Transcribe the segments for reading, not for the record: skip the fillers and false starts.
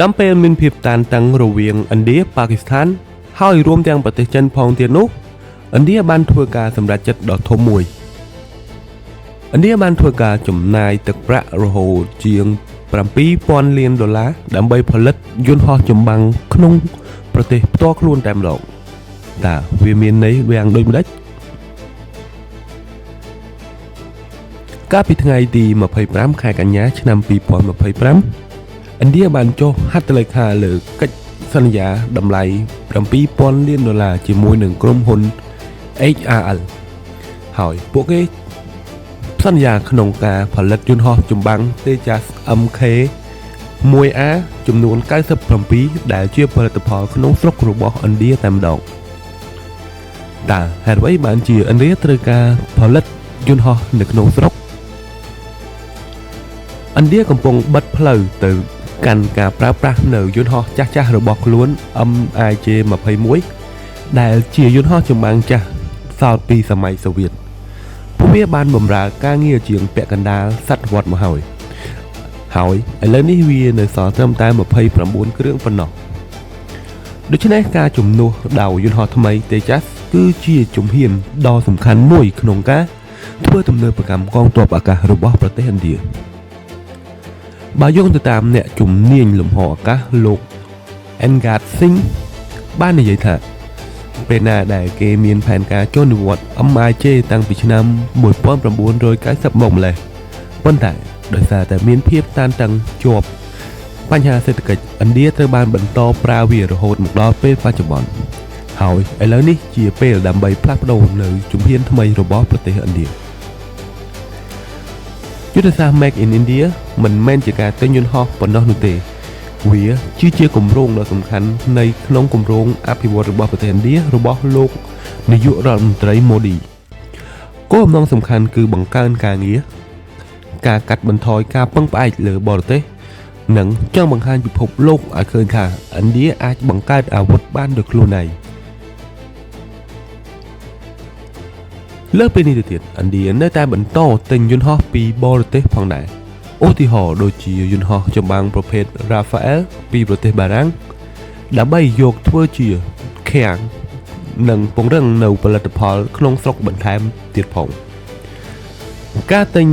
ចំពេលមានភាពតានតឹងរវាងឥណ្ឌាប៉ាគីស្ថាន ហើយរួមទាំងប្រទេសចិនផងទៀតនោះឥណ្ឌាបានធ្វើការសម្រេចចិត្តដ៏ធំមួយឥណ្ឌាបានធ្វើការចំណាយទឹកប្រាក់រហូតជាង7000លានដុល្លារដើម្បីផលិតយន្តហោះចម្បាំងក្នុងប្រទេសផ្ទាល់ខ្លួនតែម្ដងតើវាមានន័យយ៉ាងដូចម្តេចកាលពីថ្ងៃទី25ខែកញ្ញាឆ្នាំ2025ឥណ្ឌាបានចុះហត្ថលេខាលើកិច្ចសន្យាតម្លៃ7000លានដុល្លារជាមួយនឹងក្រុមហ៊ុន HAL ហើយពួកគេសន្យាក្នុងការផលិតយន្តហោះចម្បាំង Tejas MK 1A ចំនួន97ដែលជាផលិតផលក្នុងស្រុករបស់ឥណ្ឌាតែម្ដងតើហេតុអ្វីបានជាឥណ្ឌាត្រូវការផលិតយន្តហោះនៅក្នុងស្រុកឥណ្ឌាកំពុងបិទផ្លូវទៅកាន់ការប្រើប្រាស់នៅយន្តហោះចាស់ៗរបស់ខ្លួន MiG-21 ដែលជាយន្តហោះចម្បាំងចាស់សល់ពីសម័យសូវៀតពួកវាបានបម្រើការងារជាងពាក់កណ្ដាលសតវត្សមកហើយហើយឥឡូវនេះវានៅសល់ត្រឹមតែ29គ្រឿងប៉ុណ្ណោះដូច្នេះការជំនួសដោយយន្តហោះថ្មី Tejas គឺជាជំហានដ៏សំខាន់មួយក្នុងការធ្វើទំនើបកម្មកងទ័ពអាកាសរបស់ប្រទេសឥណ្ឌាបើយោងទៅតាមអ្នកជំនាញលំហអាកាសលោក Angad Singh បាននិយាយថាពេលណាដែលគេមានផែនការចូលនិវត្តន៍ MiG តាំងពីឆ្នាំ1990មកម្លេះប៉ុន្តែដោយសារតែមានភាពតានតឹងជាប់បញ្ហាសេដ្ឋកិច្ចឥណ្ឌាត្រូវបានបន្តប្រើវារហូតមកដល់ពេលបច្ចុប្បន្នហើយឥឡូវនេះជាពេលដើម្បីផ្លាស់ប្ដូរនៅជំហានថ្មីរបស់ប្រទេសឥណ្ឌាយុទ្ធសាស្ត្រ Make in India មិនមែនជាការទិញយន្តហោះប៉ុណ្ណោះនោះទេវាជាគម្រោងដ៏សំខាន់នៃក្នុងគម្រោងអភិវឌ្ឍរបស់ប្រទេសឥណ្ឌារបស់លោកនាយករដ្ឋមន្ត្រីម៉ូឌីគោលបំណងសំខាន់គឺបង្កើនការងារការកាត់បន្ថយការពឹងផ្អែកលើបរទេសនិងចង់បង្ហាញពិភពលោកឲ្យឃើញថាឥណ្ឌាអាចបង្កើតអាវុធបានដោយខ្លួនឯងលើសពីនេះទៅទៀតឥណ្ឌានៅតែបន្តទិញយន្តហោះពីបរទេសផងដែរឧទាហរណ៍ដូចជាយន្តហោះចម្បាំងប្រភេទ Rafale ពីប្រទេសបារាំងដើម្បីយកធ្វើជាឃាំងនិងពង្រឹងនៅផលិតផលក្នុងស្រុកបន្ថែមទៀតផងការទិញ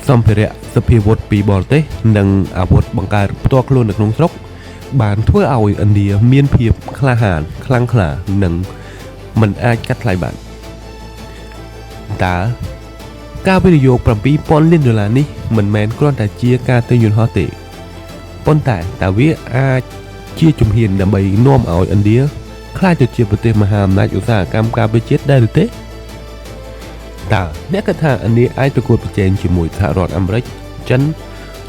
សម្ភារៈសព្វាវុធពីបរទេសនិងអាវុធបង្កើតផ្ទាល់ខ្លួននៅក្នុងស្រុកបានធ្វើឲ្យឥណ្ឌាមានភាពក្លាហានខ្លាំងក្លានិងមិនអាចកាត់ថ្លៃបានតើការវិនិយោគ7000លានដុល្លារនេះមិនមែនគ្រាន់តែជាការទិញយន្តហោះទេប៉ុន្តែតើវាអាចជាជំហានដើម្បីនាំឲ្យឥណ្ឌាក្លាយទៅជាប្រទេសមហាអំណាចឧស្សាហកម្មការពារជាតិដែរឬទេតើអ្នកគិតថាឥណ្ឌាអាចប្រកួតប្រជែងជាមួយសហរដ្ឋអាមេរិកចិន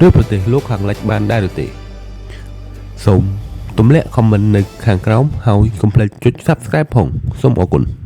ឬប្រទេសលោកខាងលិចបានដែរឬទេសូមទម្លាក់ comment នៅខាងក្រោមហើយកុំភ្លេចចុច Subscribe ផងសូមអរគុណ។